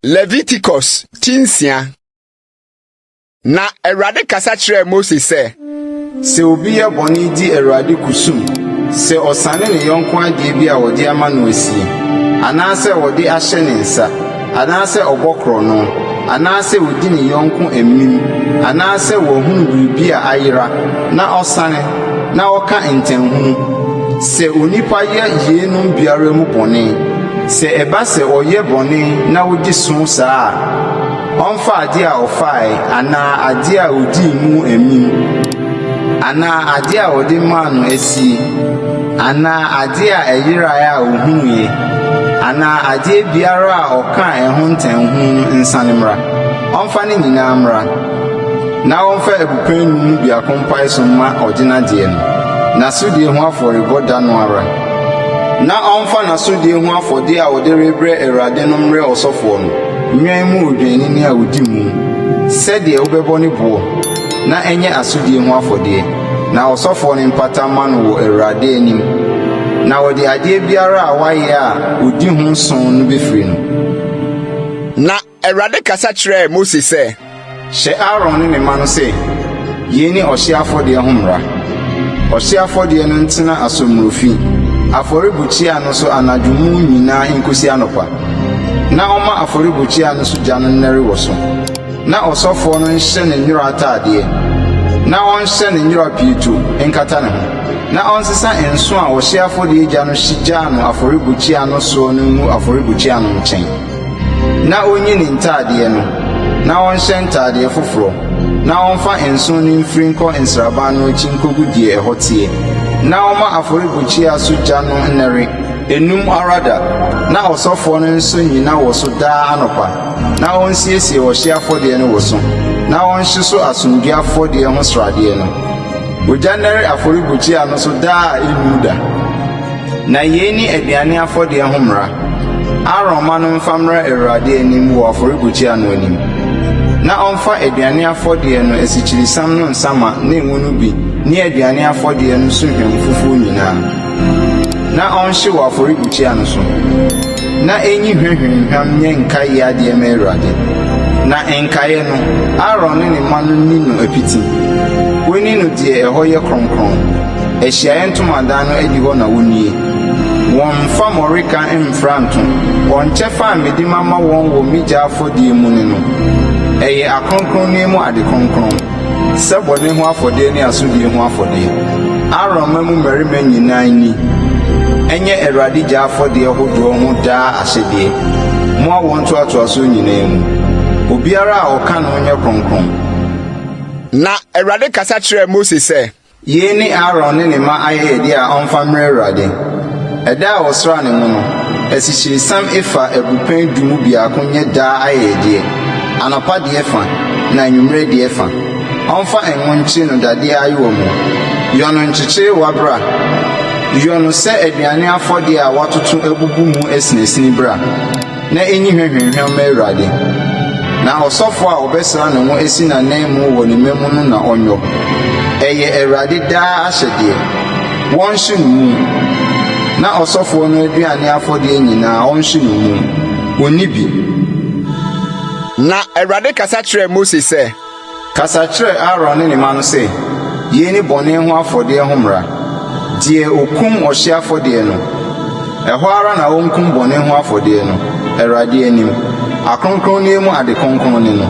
Leviticus ti nsia. Na Awurade kasa kyerɛɛ Mose sɛ, Sɛ obi yɛ bɔne di Awurade kusum, sɛ ɔsane ne yɔnko adeɛ bi a wɔde ama no asie, anaasɛ wɔde ahyɛ ne nsa, anaasɛ ɔbɔ korɔno, anaasɛ odi ne yɔnko amim, anaasɛ wahunu biribi a ayera na ɔsane na ɔka ntanhunu, sɛ onipa yɛ yeinom biara mu bɔne, sɛ ɛba sɛ ɔyɛ bɔne na odi so saa a, ɔmfa adeɛ a ɔfae anaa adeɛ a odii mu amim, anaa adeɛ a wɔde maa no asie, anaa adeɛ a ɛyeraeɛ a ohunuiɛ, anaa adeɛ biara a ɔkaa ɛho ntanhunu no nsane mmra. Ɔmfa ne nyinaa mmra, na ɔmfa abupɛn num mu biako mpae so mma ɔdenadeɛ no, n'asodie ho afɔrebɔ da no ara. Na ɔmfa n'asodie ho afɔdeɛ a ɔde rebrɛ Awurade no mmrɛ ɔsɔfoɔ no, nnwan mu odwennini a odi mu, sɛdeɛ wobɛbɔ ne boɔ, na ɛnyɛ asodie ho afɔdeɛ, na ɔsɔfoɔ no mpata mma no wɔ Awurade anim. Na wɔde adeɛ biara a wayɛ a odi ho so no bɛfiri no. Na Awurade kasa kyerɛɛ Mose sɛ, Hyɛ Aaron ne ne mma no sɛ, yei ne ɔhyeɛ afɔdeɛ ho mmara. Ɔhyeɛ afɔdeɛ no ntena asommorofi, afɔrebukyia no so anadwo mu nyinaa nkosi anɔpa, na ɔmma afɔrebukyia no so gya no nnɛre wɔ so. Na ɔsɔfoɔ no nhyɛ ne nwera ataadeɛ, na ɔnhyɛ ne nwera pieto nkata ne ho, na ɔnsesa nso a ɔhyeɛ afɔdeɛ gya no hye gyaa no afɔrebukyia no soɔ no ngu afɔrebukyia no nkyɛn. Na onyi ne ntaadeɛ no, na ɔnhyɛ ntaadeɛ foforɔ, na ɔmfa nso no mfiri nkɔ nsraban no akyi nkogu deɛ ɛhɔ teɛ, na ɔmma afɔrebukyia so gya no nnɛre enum ara da, na ɔsɔfoɔ no nso nnyina wɔ so daa anɔpa, na ɔnsiesie ɔhyeɛ afɔdeɛ no wɔ so, na ɔnhye so asomdwoe afɔdeɛ ho sradeɛ no. Ogya nnɛre afɔrebukyia no so daa a ennum da. Na yei ne aduane afɔdeɛ ho mmara. Aaron mma no mfa mmra Awurade anim wɔ afɔrebukyia no anim. Na ɔmfa aduane afɔdeɛ no asikyiresiam no nsama ne ngo no bi ne aduane afɔdeɛ no so hwam fufuo nyinaa, na ɔnhye wɔ afɔrebukyia no so, na enyi hwa hwamhwam nyɛ nkaeɛ adeɛ ma Awurade. Na nkaeɛ no, Aaron ne ne mma no nni no apiti. Wɔnni no deɛ ɛhɔ yɛ kronkron. Ahyiaeɛ ntomadan no adihɔ na wɔnnie. Wɔmmfa mmɔreka mmfra nto. Wɔn kyɛfa a mede mama wɔn wɔ me gya afɔdeɛ mu ne no. Ɛyɛ akronkronneɛ mu ade kronkron, sɛ bɔne ho afɔdeɛ ne asodie ho afɔdeɛ. Aaron mma mu mmarima nyinaa nni. Ɛnyɛ Awurade gya afɔdeɛ hodoɔ ho daa ahyɛdeɛ, mo awoɔ ntoatoasoɔ nyinaa mu. Obiara a ɔka no nyɛ kronkron. Na Awurade kasa kyerɛɛ Mose sɛ, Yei ne Aaron ne ne mma ayɛyɛdeɛ a ɔmfa mmrɛ Awurade. Ɛda a wɔsraa ne ngo no, asikyiresiam efa abupɛn du mu biako nyɛ daa ayɛyɛdeɛ, anɔpa deɛ fa, na anwummerɛ deɛ fa. Ɔmfa ngo nkye no dadeɛ ayowa mu. Yɔ no nkyekyerewa bra. Yɔ no sɛ aduane afɔdeɛ a wɔatoto abubu mu asinasini bra, na enyi hwa hwamhwam mma Awurade. Na ɔsɔfo a ɔbɛsra ne ngo asi n'ananmu wɔ ne mma mu no na ɔnyɔ. Ɛyɛ Awurade daa ahyɛdeɛ. Wɔnhye no mu. Na ɔsɔfoɔ no aduane afɔdeɛ nyinaa ɔnhye no mu. Onni bi. Na Awurade kasa kyerɛɛ Mose sɛ, Kasa kyerɛ Aaron ne ne mma no sɛ, Yei ne bɔne ho afɔdeɛ ho mmara. Deɛ ɔkum ɔhyeɛ afɔdeɛ no, ɛhɔ ara na ɔnkum bɔne ho afɔdeɛ no, Awurade anim. Akronkronneɛ mu ade kronkron ne no.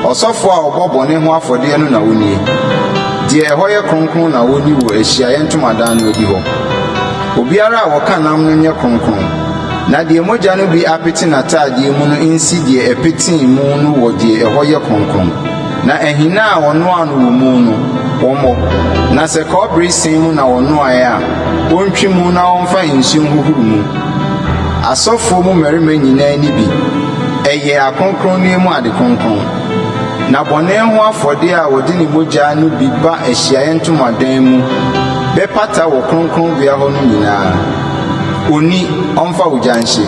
Ɔsɔfoɔ a ɔbɔ bɔne ho afɔdeɛ no na ɔnnie. Deɛ ɛhɔ yɛ kronkron na ɔnni wɔ ahyiaeɛ ntomadan no adihɔ. Obiara a ɔka nam no nyɛ kronkron. Na deɛ mogya no bi apete n'ataadeɛ mu no nsi deɛ ɛpetee mu no wɔ deɛ ɛhɔ yɛ kronkron. Na ahina a wɔnoaa no wɔ mu no, wɔmmɔ. Na sɛ kɔbere sin mu na wɔnoaeɛ a, wɔntwi mu na wɔmfa nsuo nhohoro mu. Asɔfoɔ mu mmarima nyinaa nni bi. Ɛyɛ akronkronneɛ mu ade kronkron. Na bɔne ho afɔdeɛ a wɔde ne mogya no bi ba ahyiaeɛ ntomadan mu bɛpata wɔ kronkronbea hɔ no nyinaa, onni, ɔmfa ogya nhye.